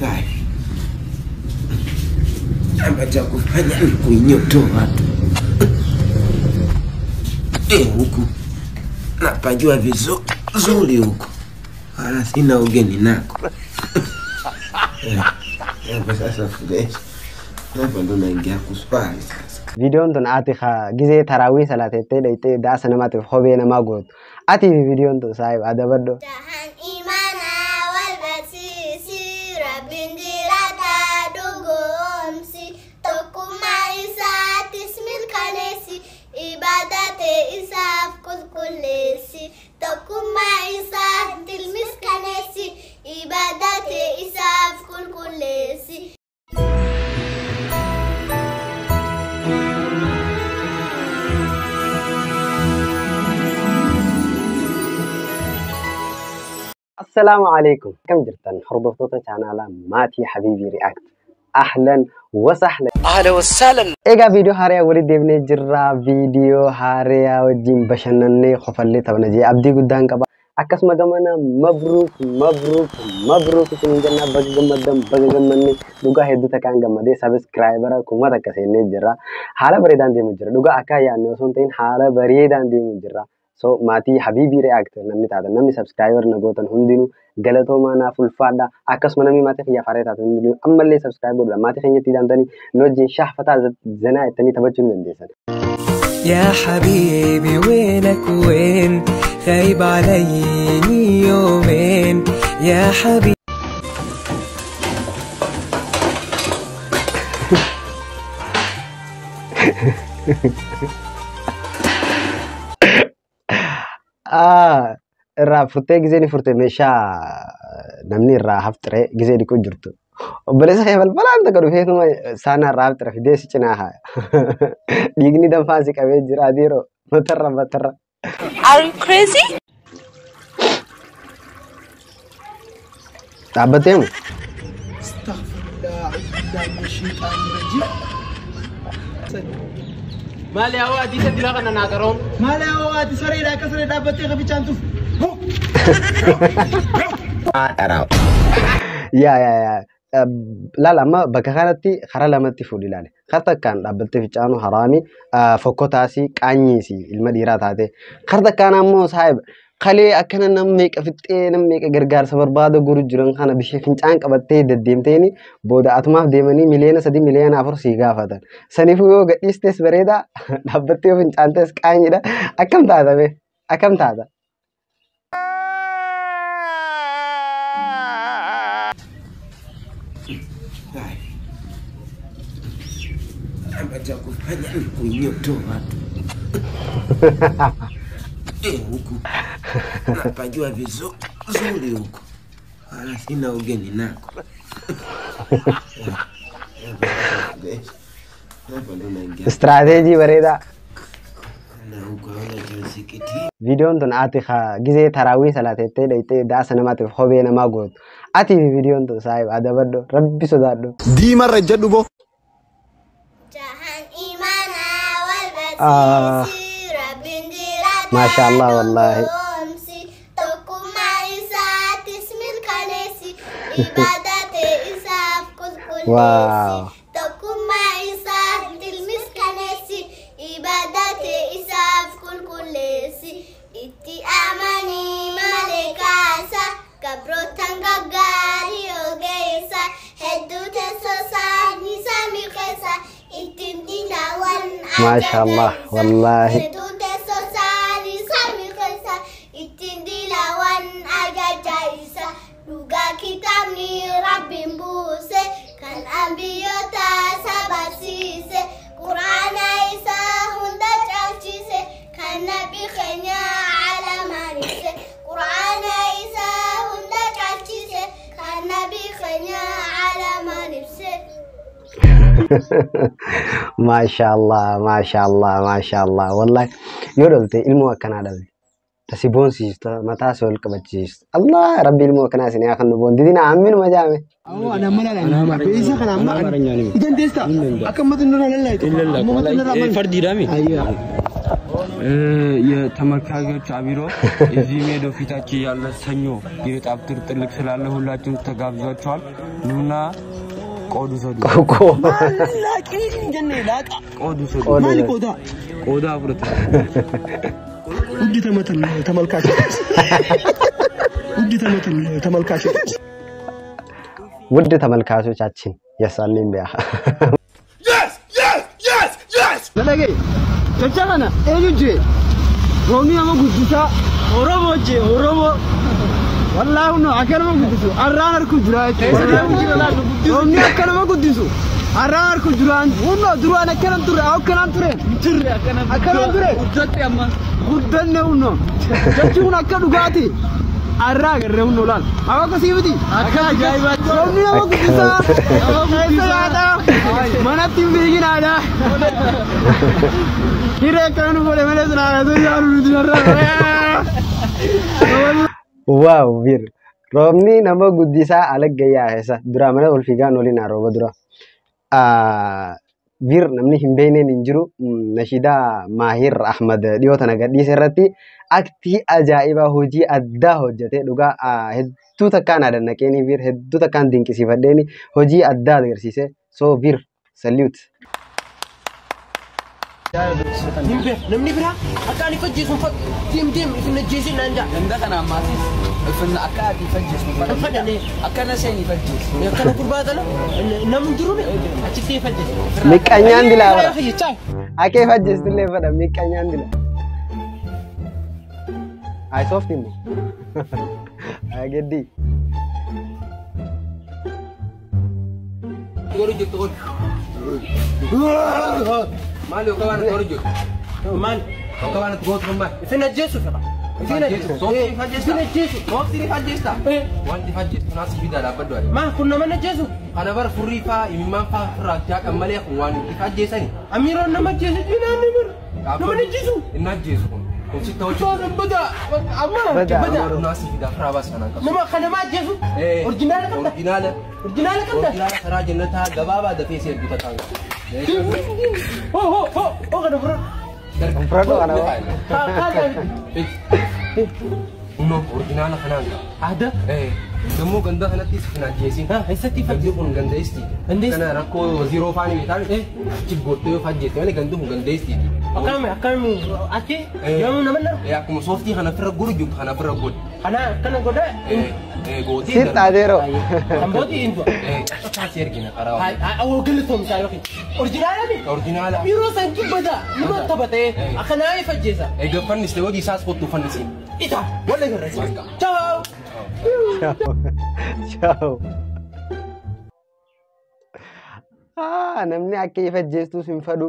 Haya. Hapa cha kufanya ni kuinyotoa tu. Huku napajua vizuri huku, wala sina ugeni nako. Hapa sasa fresh, hapa ndo naingia kuswali sasa. Viidiyoon tun ati gizee taraawii salaatettee dhayxee daasa namaatiif kophee namaa gootu. Atii fi viidiyoon tun saahib adabadhu. Jahan imanaa wal barsiisi rabbiin jiraataa dhugoomsi tokkummaa isaatis mirkaneessi ibaadate isaaf qulqulleessi tokkummaa isaatis mirkaneessi ibaadate isaaf qulqulleessi. Assalaamu alaikum. Akkam jirtan hordoftoota chaanaalaa Maatii Habiibii React. Ahlan wasahlan. أهلا وسهلا. Egaa viidiyoo haaraa walitti deebinee jirra. Viidiyoo haaraa wajjin bashannannee qofallee taphna jee abdii guddaan qaba. Akkasuma gamana mabruuk mabruuk mabruuk isiniin jennaa, baga gammaddan, baga gammanne. Dhugaa hedduu takkaan gammadee sabiskiraayibara 1000 seennee jirra. Haala bareedaan deemu jira. Dhugaa akka yaadne osoo hin ta'in haala bareedaan deemu jirra. So maatii Habiibii React namni taatan, namni subscriber na gootan hundinuu galatoomaa, naaf ulfaadha. Akkasuma namni maatii kiyyaaf haaraa taatan hundinuu ammallee subscribe godhuudha. Maatii keenyatti daantanii nu wajjin shaaffataa zanaa ittanii taphachuu hin dandeessan. يا حبيبي وينك وين غايب علي يومين يا حبيبي. Irraa furtee gizee ni furte meeshaa namni irraa haftire gizee dhiquu jirtu. Obboleessa kee balbalaan takka dhufeetuma saanaa irraa haftire fidee si cinaa haaya. Dhiigni danfaan si qabee jira adiiroo matarra matarra. Are you crazy? Dhaabbatee mu? Maali hawaa adii dila kana naa garoon. Maali hawaa ati sareedha akka saree dhaabbattee qabichaan tuf. Yaa yaa yaa. Laala, amma bakka kanatti karaa lamatti fuudhi ilaali. Karaa takkaan dhaabbattee fincaanuu haraami, fokkotaasi, qaanyiisi ilma dhiiraa taate. Karaa takkaan ammoo saahib kalee akkana nam meeqa fixxee nam meeqa gargaarsa barbaada guru jiran kana bishee fincaan qabattee deddeemteeni booda atumaaf deemanii 3 miliyoona 4 miliyoona sii gaafatan. Saniifuu yoo gadhiistes bareeda, dhaabbattee yoo fincaantes qaanyiidha. Akkam taata bee? Akkam taata? Haya. Hapa cha kufanya ni kuinyotoa tu. Huku napajua vizuri huku, wala sina ugeni nako. Hapa ndo naingia Istiraateejii bareedaa. na huku haona cha msikitini. Viidiyoon tun ati gizee taraawii salaatettee dhayxee daasa namaatiif kophee namaa gootu. Atii fi viidiyoon tun saahib adabadhu, rabbi sodaadhu. Diimarra jedhu boo. Jahan imanaa wal barsiisi rabbiin jiraataa Maasha Allah wallaahi. dhugoomsi tokkummaa isaatis mirkaneessi ibaadate isaaf qulqulleessi tokkummaa isaatis mirkaneessi ibaadate isaaf qulqulleessi itti amanii malee kaasa gabrootaan gaggaarii ogeessa hedduu teessoo isaanii samii keessa ittiin diinawwan Maasha Allah wallaahi. hedduu teessoo isaanii samii keessa ittiin diinawwan ajaja isa dhugaa kitaabni rabbiin buuse kan ambiyyoota sabarsiise quraana isaa hunda caalchise kan nabi keenya alamaanise quraana isaa hunda caalchise kan nabi keenya alamaanibse. Maasha Allah, maasha Allah, maasha Allah. Wallahi yoo dhalte ilmoo akkanaa dhalte. Tasi boonsiistu, mataa si ol qabachiistu. Allah, rabbi ilmoo akkanaa isin haa kennu, boon didina amminuma jaame. Ana amma laala. Beeysa kana amma. Idan deesta. Akka ummata nurraa lallaayitu. Amma ummata nurraa maal? Fardiidhaami. Ayyaa. የተመልካቾች አቢሮ እዚህ ሜዶ ፊታችን ያለ ሰኞ የጣብጥር ጥልቅ ስላለ ሁላችሁም ተጋብዛችኋል። ኑና ቆዱ ሰዱ ቆዱ ሰዱ ቆዳ ፍሩት። ውድ ተመልካቾች፣ ውድ ተመልካቾች፣ ውድ ተመልካቾቻችን የሳልኝ ቢያ Dalagee jecha kana eenyu jee roobni nama guddisaa Oromoo jee Oromoo wallaahi nu akka nama guddisu arraan harku jira jechuudha. Roobni akka nama guddisu arraan harku jiraan hunno duraan akkanan ture akkanan ture akkanan ture guddanne hunno jechuun akka dhugaati. Arraa agarree hunno laal akka akkasii miti akka ajaa'ibaatti roobni nama guddisaa keessa yaadaa manatti hin fiiginaadha. Hiree akkana nu godhe malee silaa yaalu nuti narraa. Waaw bir roobni nama guddisaa alagga yaa'esa dura mana ol fiigaan waliin rooba dura. Bir namni hin beekneen hin jiru nashiidaa Maahir Ahmad dhiyoo tana gadhiise irratti aktii ajaa'ibaa hojii addaa hojjete dhugaa hedduu takkaan adannaqeeni bir hedduu takkaan dinqisiifadheeni hojii addaa agarsiise so bir salute. Namni biraa akka ani fajjeesu deem deem isin ajjeesin naan jaa. Ganda kana ammaatis isin akka ati fajjeesu Fadhane akkana seeni fajjeesu. Akkana gurbaa tana namni jiru achitti fajjeesu. Miqqanyaan dilaa bara. Akee fajjeestullee fadha miqqanyaan dila. Ay soft immoo. Ay geddi. Goru jirtu goru. Maali akka waan goru jirtu. Maali? Akka waan gootu kun maali? Isin ajjeesu fedha. Isin ajjeesu. Sooftii fajjeesta. Isin ajjeesu. Sooftii fajjeesta. Wanti fajjeestu naas fidaa dhaabbadhu ati. Maa kun nama ajjeesu? Kana bara furrii faa imimmaan faa firraa jaaqan malee kun waan itti fajjeessani. Amiiroon nama ajjeesu jinaan ni bira. Nama ajjeesu. Inni ajjeesu kun. Kun sitta hojjetu. Bada amma Bada. Bada. Naas fidaa firaa baas kanaan qabu. Nama kana nama ajjeesu. Orjinaala qabda. Orjinaala. Orjinaala qabda. Orjinaala karaa jannataa gabaabaa dafee si ergu tataan. Ho ho ho ho kana bro. Fudhadhu kana. Haa. No, orjinaala kanaan qaba. Aadaa. Dammoo ganda kanatti si ajjeesin. Haa eessatti Gandi fajjeesu? kun ganda isti. Ganda isti? Kana rakkoo waziroo faani beekaa achi goottee yoo fajjeette malee gandi kun ganda isti. Akkami akkami achi yoomuu nama naru. Akkuma sooftii kana ofirra godhu jirtu kana ofirra godhi. Kana akkana godha. Gootii. Sir xaateeroo. Ambooti intu. Si ergina karaa. Haa awoo galatoomsaa yookiin. Orjinaala mi? Orjinaala. Yeroo san kibbata nama taphatee akkanaa fajjeessa. Egaa fanniste hojii isaas kottu fannisiin. Ita walla garra. Ciao. Ciao. Namni akka ifa ajjeestus hin fedhu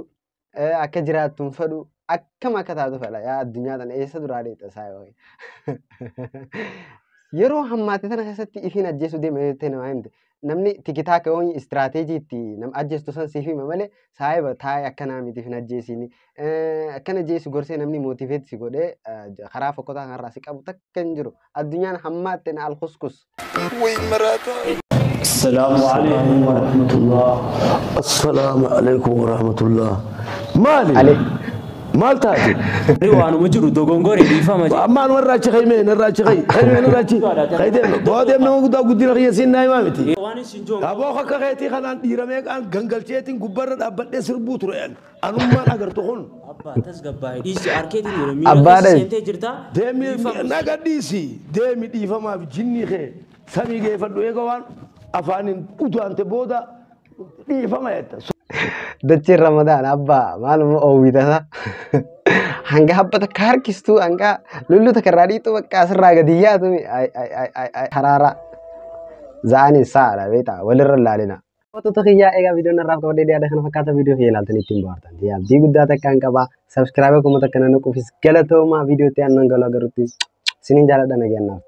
akka jiraattu hin fedhu akkam akka taatu fedha yaa addunyaa tana eessa duraa deetta isaa yoo yeroo hammaate tana keessatti ifiin ajjeesuu deema jettee namaa himte namni tikitaaka yoo istiraateejii itti nama ajjeestu san siif hima malee saayiba taa'ee akkanaa miti ifin ajjeesiini akkana jeessu gorsee namni mootiveet si godhee karaa fokkotaa kanarraa si qabu takka hin jiru addunyaan hammaatte na alkuskus. السلام عليكم ورحمة الله. السلام عليكم ورحمة الله. مالي Ali. maal taate? Waanuma jiru dogongoree dhiifama. Ammaan warra achi kaymeen irra achi kay kaymeen irra achi kay deemne boo deemne guddaa guddina kiyya siin naa himaa miti. Waan isin joon. Aboo akka keetii kanaan dhiiramee qaan gangalcheetiin gubbarra dhaabbadhee sirbuu ture anummaan agartu kun. Abbaa tasgabbaa'ee dhiisi arkeetiin yeroo miira Abbaa keessa dha. seentee jirta. Deemi naga dhiisi deemi dhiifamaaf jinni kee samii geeffadhu eega waan afaaniin utaante booda dhiifama jetta. Dacheen Ramadaan abbaa maaluma oowwitasa hanga habba takka harkistuu hanga lullu takka irraa dhiixu bakka asirraa gadi yaatu haraara za'aniin sa'aadha beektaa walirra laalina. Wantoota kiyyaa egaa viidiyoon irraaf qabadhee dhiyaate kana fakkaata viidiyoo kiyya ilaaltanii ittiin bohaartan. Abdii guddaa takkaan qaba. Sabskiraayib akkuma takka nan quufis galatoomaa viidiyoo itti aannan galuu agarutti isiniin jaaladha nageenyaaf.